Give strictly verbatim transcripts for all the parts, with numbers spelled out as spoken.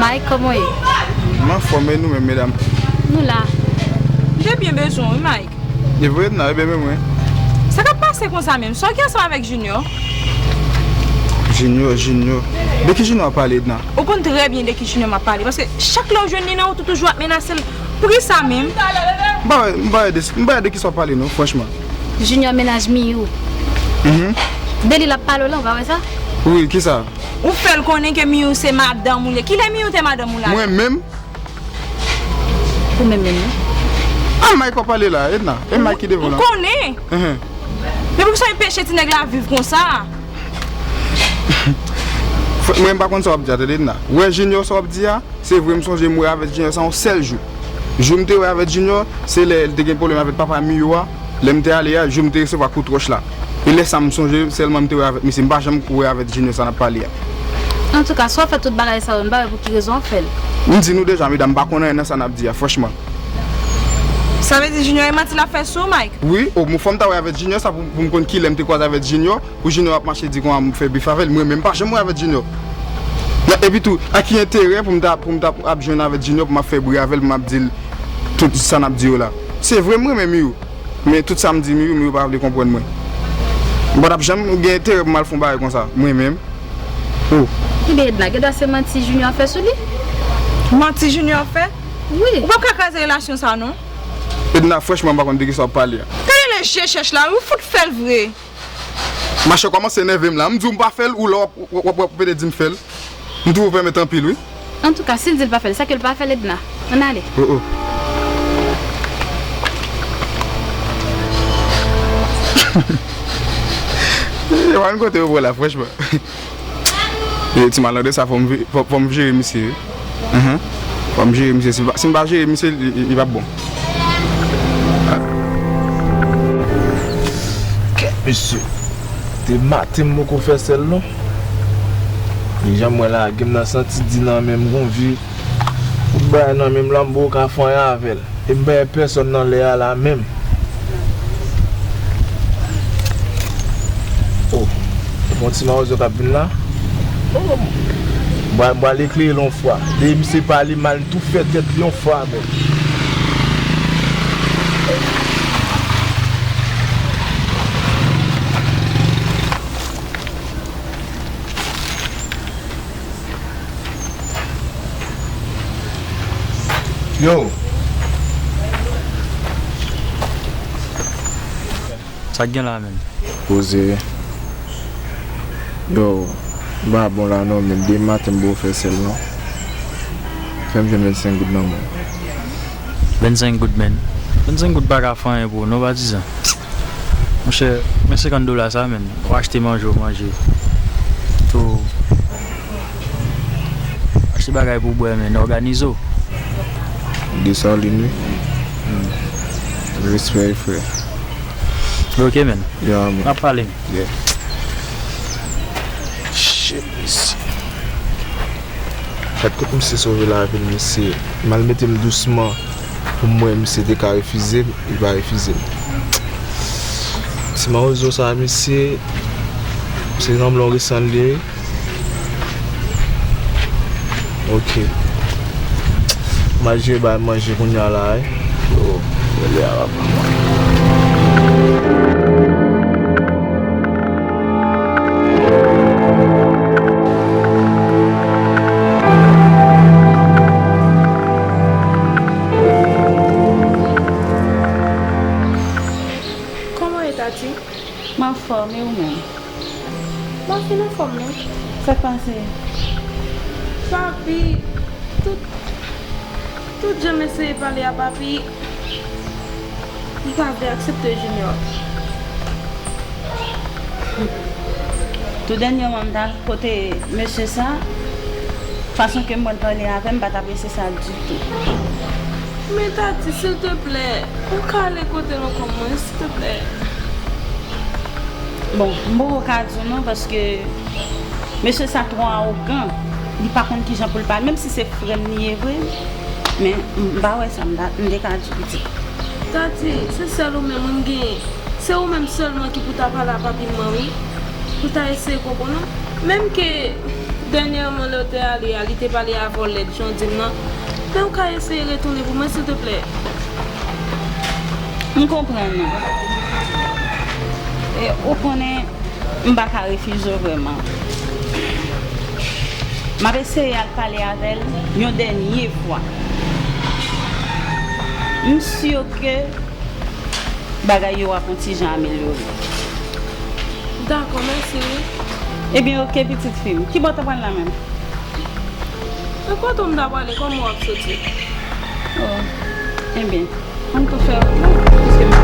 Mike, kòman w ye? M anfòm, e nou menm, medam? Nou la. M te byen bezwen w, wi, Mike. E vre, Edna, e byen menm, wi. Sa k ap pase konsa menm? Sa w gen ansanm avèk Junior? Junior, Junior. De ki Junior w ap pale, Edna? Ou konn trè byen de ki Junior m ap pale, paske chak lè w jwenn li nan wout ou toujou ap menase l. Poukisa menm? M pa wè, m pa wè de, m pa wè de kisa w ap pale non, franchman. Junior mennaj Miyou. Mhm. De li l ap pale w la, ou pa wè sa? Wi, kisa? Ou fè l konnen ke Miyou se madanm ou li ye. Kilè Miyou te madanm ou la? Mwen menm? Ou menm menm non? A Mike w ap pale la, Edna. E Mike ki devan w la. M konnen. Mhm. Men poukisa w enpeche ti nèg la viv konsa? Frè, mwen m pa konn sa w ap di a, tande Edna. Wè Junior sa w ap di a, se vre m sonje m wè avèk Junior sa yon sèl jou. Jou m te wè avèk Junior, se lè l te gen pwoblèm avèk papa Miyou a, lè m te ale a, jou m te resevwa kout wòch la. E lè sa m sonje sèlman m te wè avèk misye, m pa janm wè avèk Junior sa n ap pale a. Antouka, si w ap fè tout bagay sa yo, m pa wè pou ki rezon w ap fè l. M di nou deja, medam, m pa konn anyen nan sa n ap di a, franchman. Sa vle di Junior e manti l ap fè sou ou, Mike? Wi, o, bon, fò m ta wè avèk Junior sa pou, pou m konn kilè m te kwaze avèk Junior, pou Junior ap mache di konsa m fè bif avè l. Mwen menm, m pa janm wè avèk Junior. Nan, epi tou, a ki enterè pou m ta, pou m ta ap jwenn avèk Junior, pou m ap fè bri avè l, pou m ap di l tout sa n ap di yo la? Se vre, m renmen Miyou. Men tout sa m di Miyou, Miyou pa vle konprann mwen. M pa t ap janm gen enterè pou m al fè yon bagay konsa, mwen menm. Oh. Ebyen, Edna, gen dwa se manti Junior fè sou li. Manti Junior fè? Wi. Ou p ap ka kraze relasyon sa, non. Edna, franchman, m pa konn de kisa w ap pale a. Gade lè je chèch la, ou fout fè l vre. Machè kòmanse nève m la. M di w m pa fè l, ou la w ap, w ap, w ap, w ap pede di m fè l. M twouve w pèmèt anpil, wi. Antouka, si l di l pa fè l, sa k fè l pa fè l, Edna? Ann ale. Oh, oh. E pa yon kote yo pran la, franchman. E ti malandren sa, fò m vi-, fò, fò m jere misye, wi. Mhm. Fò m jere misye. Si m pa, si m pa jere misye, li, li, li p ap bon. Kèt mesye. Te maten m poko fè sèl non. Deja m wè lage m nan santi di nan men m gon vi. Tout bagay nan men m la m poko ka fè anyen avè l. E m pa wè pèsòn nan lè a la menm. Oh, gon ti mawozo k ap vin la. Oh, m pral, m pral eklere l yon fwa. Depi misye pale mal, m tou fè tèt li yon fwa menm. Yo. Sa k gen la menm? Poze. Yo, m pa bon la non, men demen maten m poko fè sèl non. Fè m jwenn vennsenk goud nan men w. Vennsenk goud, menn. Vennsenk goud pa ka fè anyen pou ou non, patizan. Monchè, men senkant dola sa, menn. Ou achte manje, ou manje. Tou. Achte bagay pou w bwè, menn. Òganize w. Desalin, wi. Respè, frè. Ok, menn. Yeah, man. N ap pale. Yeah. Shit, mesye. Gad kot misye sove lavi l, mesye. M al mete m dousman pou m wè misye te ka refize m, li pa refize m. Ti mawozo sa, mesye, se sanble yon resan l ye, wi. Ok. M al jere bay manje kounye a la, wi. Yo, rele a papa. Kòman w ye, Tati? M anfòm, e ou menm? M ap fin anfòm, non. Sa k pase? Papi, tout, tout jan m eseye pale a Papi, li pa vle aksepte Junior. Tou dènyèman, m t al kote mesye sa, fason ke m wè l pale avè m, m pa t apresye sa ditou. Men Tati, silteplè, ou ka ale kote l ankò mwen, silteplè? Bon, m poko ka di w non, paske mesye sa twò awogan. Li pa konn kijan pou l pale, menm si se frè m li ye vre, men m pa wè sa m ta, m te ka di w pitit. Tati, se sèl ou menm wi m genyen. Se ou menm sèlman ki pou ta pale a papi m, wi. Pou ta eseye konprann ou. Menm ke Dènyèman, lè w te ale a, li te pale avè w lèd jan w di m nan. Men w ka eseye retounen pou mwen, silteplè? M konprann ou. E, ou konnen, m pa ka refize w vrèman. M ap eseye al pale avè l yon dènye fwa. M si ke bagay yo ap yon ti jan amelyore. Dakò, mèsi wi. Ebyen, oke, pitit fi m. Kibò w ta pral la menm? Nenpòt ou m ta prale, kòman w ap soti? Oh, ebyen, ann tou fè wout la, piske m pa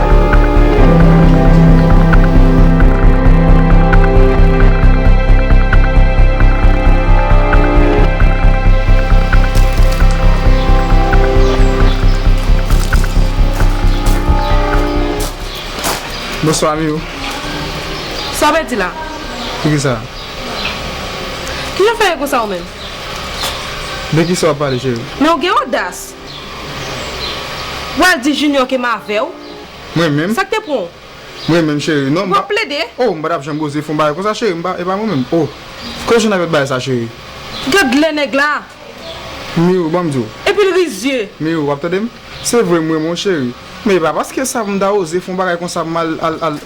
Bonswa, Miou. Sa w vle di la? Poukisa? Kijan w fè ye konsa ou menm? De kisa w ap pale, cheri? Men w gen odas! W al di Junior ke m avè w? Mwen menm? Sa k te pran w? Mwen menm, cheri. Non, m W ap pa plede? Oh, m pa t ap janm oze fè yon bagay konsa, cheri. M pa, e pa mwen menm. Oh, kote w jwenn avèk bagay sa, cheri? Gad lè nèg la! Miou, ban m di w. Epi l rizye. Miou, w ap tande m? Se vre m renmen w, cheri. Men e pa paske sa pou m ta oze fè yon bagay konsa, m al, al, al.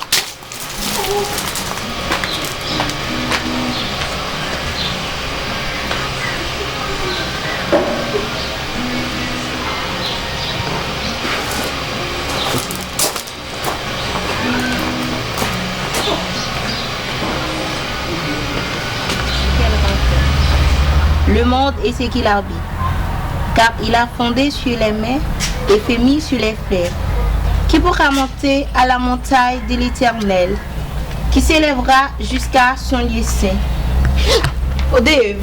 Le monde et ce qu'il habite, car il a fondé sur les mers et fait mine sur les fleuves. Quiconque a monté à la montagne de l'Éternel, qui s'élèvera jusqu'à son lieu saint. Oh, Dave.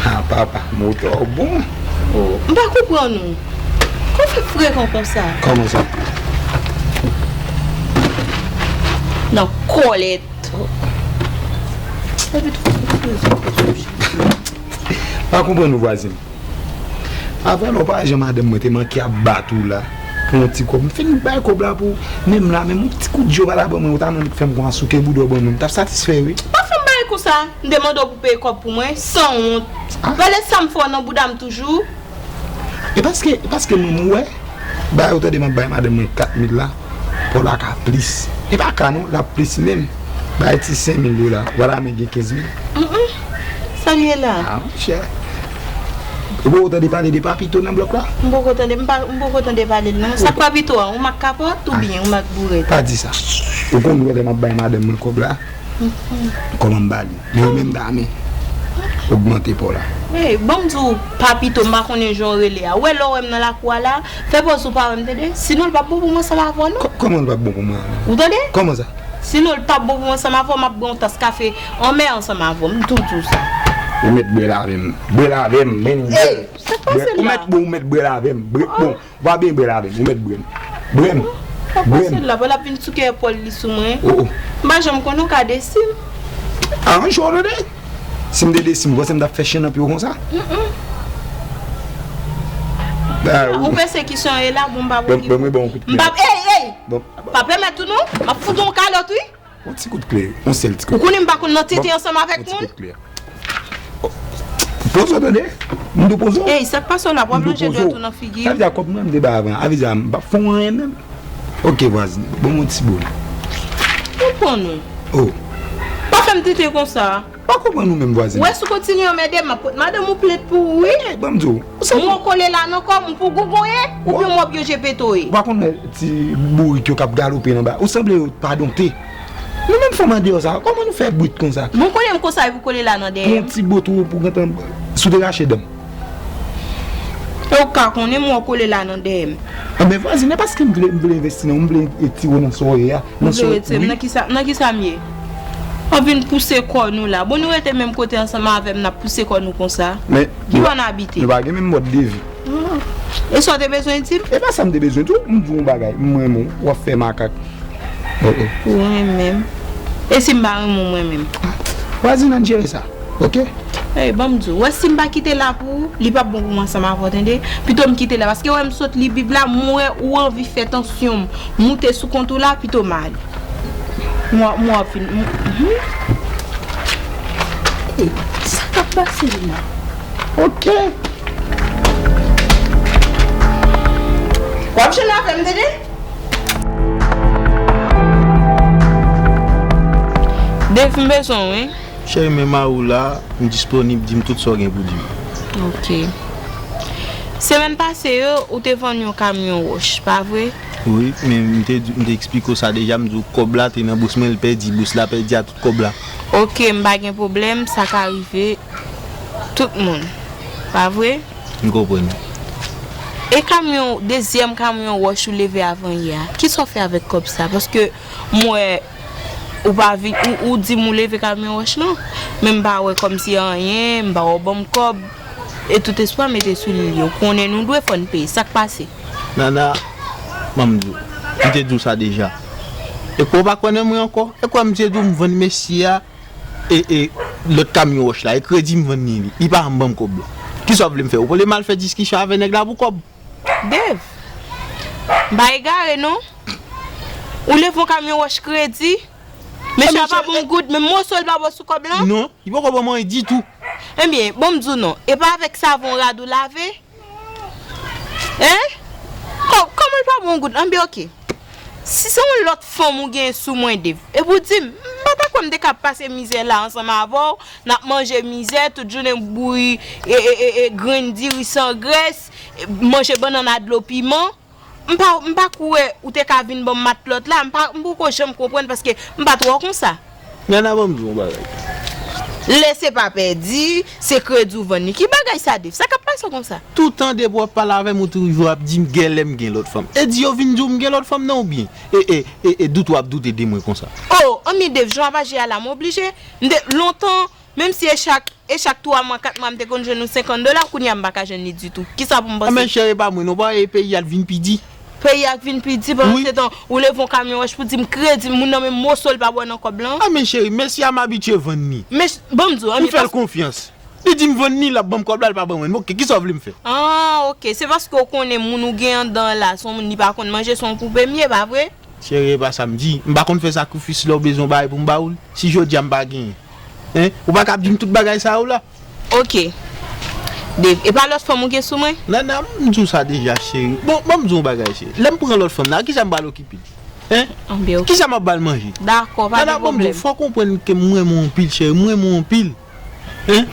Ah, papa, moto bon. Oh, m pa konprann ou. Kòman w fè frekan konsa? Kòman sa? Nan kòlèt. Epi tou, pa konprann ou, vwazin. Avan lè w pa wè jan madanm mwen te manke ap bat ou la pou yon ti kòb. M fin bay kòb la pou ou, menm la, menm yon ti kout je w pa ta ban mwen, ou ta annik fè m konsa, souke bouda w ban mwen, m t ap satisfè wi. Pa fè m bagay konsa, m te mande w pou peye kòb pou mwen, sanwont. Ah. Pale sa m fè w nan bouda m toujou. E paske, e paske mwen, m wè, bagay ou tande m ap bay madanm mwen kat mil la, pa w la ka plis. E pa ka non, l ap plis menm. Bay ti senk mil dola, w pa ta renmen gen kenz mil? Mm, mm. Sa l ye la? Ah, monchè. Ou poko tande pale de Papito nan blòk la? M poko tande, m pa, m poko tande pale l non. Sa k Papito a, yon mak kapòt oubyen yon mak bourèt? Pa di sa. Ou konn wè lè m ap bay madanm mwen kòb la? Kòman m ba li? Men ou menm ta renmen ogmante pa w la. Ey, ban m di w, Papito, m pa konnen jan w rele a. Ou wè lè w wè m nan lakou a la, fè pòz ou pa wè m, tande? Sinon, l p ap bon pou mwen ansanm avè w, non. Kò-, kòman l p ap bon pou mwen avè w? Ou tande? Kòman sa? Sinon, l p ap bon pou mwen ansanm avè w, m ap bwè yon tas kafe anmè ansanm avè w. M tou di w sa. Ou mèt bwè l avè m. Bwè l avè m, men. Ey, sa k pase l la? Ou mèt bwè, ou mèt bwè l avè m. Bwè, bon. Ou pa byen bwè l avè m, ou mèt bwè m. Bwè m. Sa pase l la, pou l ap vin souke epòl li sou mwen. Oh, oh. M pa janm konnen w ka desi m. Aranje w tande. Si m te desi m, ou panse m t ap fè chen nan pye w konsa? Mm, mm. Ou panse ki son e la, bon, m pa bon ki bon. Bon, bon, bon, bon, kout pye. M pa, ey, ey! Bon. Pa pèmèt ou non, m ap fout ou yon kalòt, wi. Yon ti kout kle, yon sèl ti kout. Ou konnen m pa konn nan tete ansanm avèk moun. Yon ti kout kle. Oh. Poze w tande? M di w poze w. Ey, sa k pase w la? W ap lonje dwèt ou nan figi m? Sa vle di a kòb mwen m te bay avan, a vle di a m p ap fè w anyen menm. Oke, vwazin, ban m yon ti bon. Ou konn ou. Oh. Pa fè m tete konsa. Pa konprann ou menm, vwazin. Ou wè si w kontinye anmède m, m ap pot madanm ou plent pou ou, wi. Ey, ban m di w. Ou sanble. Mwen w kole la nan kò m, m pou gougonye, oubyen mwen w ap gen je petoye. Ou pa konn wè ti bourik yo k ap galope nan ba. Ou sanble yo pa donte. Nou menm fanm andeyò sa, kòman nou fè brit konsa? Bon, konnen m konsa epi w kole la nan dèyè m. Yon ti botwo pou gentan, si w te rache dan m. E w ka konnen mwen w kole la nan dèyè m. Anben vwazin, e paske m vle, m vle envesti nan ou, m vle retire w nan sa w ye a, nan sa w ye a. Ou vle retire m nan kisa, nan kisa m ye? W ap vin pouse kò nou la. Bon, nou rete menm kote ansanm avè m, n ap pouse kò nou konsa. Men, ki bò n abite? Nou pa gen menm mòd de vi. Ah. E sa w te bezwen di m? E pa sa m te bezwen di w, m di w yon bagay, m renmen w, w ap fè makak. Oh, oh. Ou renmen m. E si m pa renmen w, mwen menm? Vwazin, ann jere sa, oke? Ey, ban m di w, wè si m pa kite la pou ou, li p ap bon pou mwen ansanm avè w, tande? Pito m kite la, paske wè m sot li Bib la, m wè ou anvi fè tansyon m moute sou kont ou la, pito m ale. M w-, m w-, ap fin, m, hmm. Sa k ap pase la? Ok. W ap jwenn avè m, tande? Dave, m bezwen w, wi. Cheri, men mari w la, m disponib, di m tout sa w gen pou di m. Ok. Semèn pase yo, ou te vann yon kamyon wòch, pa vre? Wi, men m te di, m te eksplike w sa deja, m di w kòb la te nan bous mwen, l pèdi, bous la pèdi a tout kòb la. Ok, m pa gen pwoblèm, sa ka rive tout moun, pa vre? M konprann. E kamyon, dezyèm kamyon wòch ou leve avanyè a, kisa w fè avèk kòb sa? Paske m wè ou pa vin, ou, ou di m ou leve kamyon wòch lan, men m pa wè kòmsi anyen, m pa wè w ban m kòb. E tout espwa mete sou li, ou konnen nou dwe fò n peye. Sa k pase? Nana, ban m di w, m te di w sa deja. E kwè w pa kwè nan mwen ankò? E kwè m te di w m vann mesye a, e, e lòt kamyon wòch la, e kredi m vann li, li, li pa janm ban m kòb la. Kisa w vle m fè? Ou vle m al fè diskisyon avè nèg la pou kòb? Dave, m pa egare non. Ou leve yon kamyon wòch kredi? Mesye a pa ban m goud, menm moso l pa ba w sou kòb lan? Non, li poko ban m anyen ditou. Ebyen, ban m di w non, e pa avèk savon rad ou lave? Hein? Kò-, kòman l pa ba w goud? Anben, ok. Si se yon lòt fanm ou gen sou mwen, Dave, epi w di m, m pa ta kwè m te ka pase mizè la ansanm avè w, n ap manje mizè, tout jounen bouyi, e, e, e, e, grenn diri san grès, e, manje bannann a dlo piman. M pa, m pa kwè ou te ka vin ban m matlòt la, m pa, m poko janm konprann paske m pa t wè w konsa. Nana, ban m di w yon bagay. Lè se pa pèdi, se kredi w vann li. Ki bagay sa, Dave? Sa k ap pase w konsa? Toutan depi w ap pale avè m, ou tou rive w ap di m genlè m gen lòt fanm. E di yo vin di w m gen lòt fanm nan oubyen? E, e, e, e doute w ap doute de mwen konsa? Oh, anmye Dave, jan w ap aji a la, m oblije. M te, lontan, menm si e chak, e chak twa mwa, kat mwa, m te konn jwenn yon senkant dola, kounye a m pa ka jwenn li ditou. Kisa pou m panse? Anben, cheri, e pa mwen non, pa e peyi a t vin pi di. Peyi a k vin pi di, pandan se tan, ou leve yon kamyon wòch pou di m kredi, moun nan menm moso l pa ba w nan kòb lan. Anben, cheri, mesye a m abitye vann li. Men, ban m di w, anmye, m fè l konfyans. Li di m vann li, l ap ban m kòb la, l pa ban mwen. Ok, kisa w vle m fè? Ah, ok. Se paske w konnen moun ou gen anndan an la, se yon moun li pa konn manje, se yon poupe m ye, pa vre? Cheri, e pa sa m di. M pa konn fè sakrifis lè w bezwen yon bagay pou m ba ou l. Si jodi a m pa genyen. Hein? Ou pa ka ap di m tout bagay sa yo la. Ok. Dave, e pa lòt fanm ou gen sou mwen? Nana, m di w sa deja, cheri. Bon, ban m di w yon bagay, cheri. Lè m pran lòt fanm nan, a kisa m pral okipe l? Hein? Anben, ok. Kisa m ap ba l manje? Dakò, pa gen pwoblèm. Nana, ban m di w, fò w konprann ke m renmen w anpil, cheri. M renmen w anpil. Hein?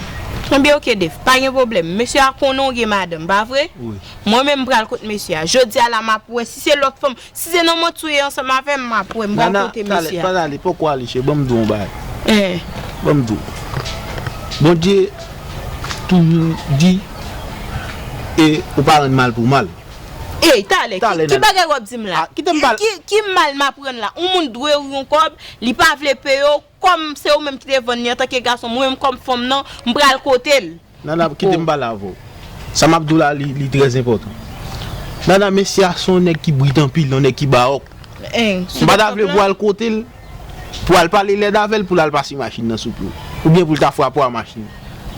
Anben, ok, Dave, pa gen pwoblèm. Mesye a konnen w gen madanm, pa vre? Wi. Mwen menm, m pral kot mesye a. Jodi a la, m ap wè si se lòt fanm, si se nan manti w ye ansanm avè m, m ap wè, m pral kote mesye a. Nana, talè, pa ale, poko ale, cheri, ban m di w yon bagay. Hein. Ban m di w. Bondye toujou di, e ou pa rann mal pou mal. Ey, talè, ki, ki bagay w ap di m la? Ki, ki, ki mal m ap rann la? Yon moun dwe w yon kòb, li pa vle peye w, kòm se ou menm ki te vann li antanke gason, mwen menm kòm fanm nan, m pral kote l. Nana, kite m pale avè w. Sa m ap di w la, li, li trè enpòtan. Nana, mesye a se yon nèg ki brit anpil, yon nèg ki bawòk. M pa ta vle pou w al kote l, pou w al pale lèd avè l, pou l al pase machin nan sou pye w. Oubyen pou l ta frape w a machin.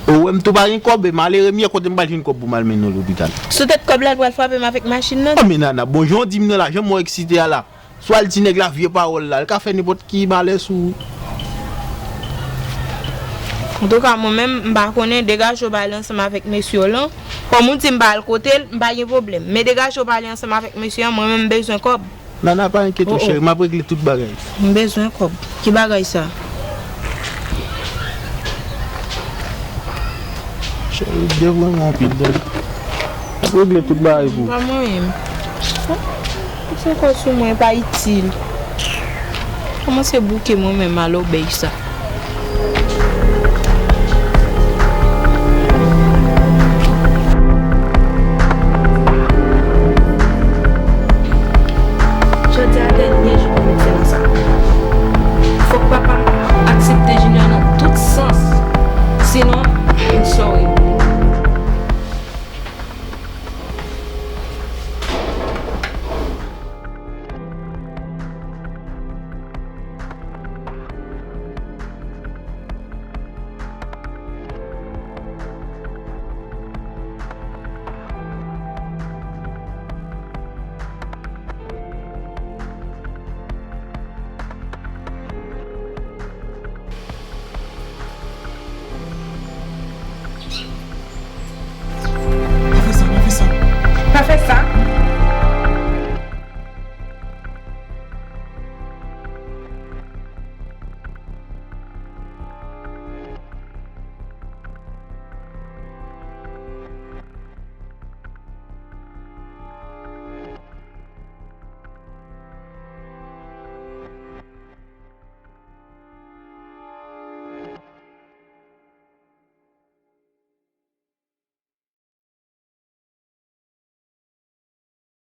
Ou wè m tou pa gen kòb, e malere m ye, kote m pral jwenn kòb pou m al mennen w lopital? Sou tèt kòb la, l pral frape m avèk machin nan? Anben Nana, bon, jan w di m nan la, jan m wè w eksite a la. Swa l di nèg la vye pawòl la, l ka fè nenpòt ki malè sou ou. Antouka, mwen menm, m pa konnen, degaje w pa ale ansanm avèk mesye w lan. Kòm ou di m pa al kote l, m pa gen pwoblèm. Men degaje w pa ale ansanm avèk mesye an, mwen menm m bezwen kòb. Nana, pa enkyete w, cheri, m ap regle tout bagay. M bezwen kòb. Ki bagay sa? Cheri, devreman anpil, dèm. M ap regle tout bagay pou ou. Pa mwen menm. Ou se kò sou mwen, pa itil. Kòmanse bouke mwen menm a lòbèy sa. Jodi a dènye jou pou m fè nan sa. Fòk papa m aksepte Junior nan tout sans. Sinon,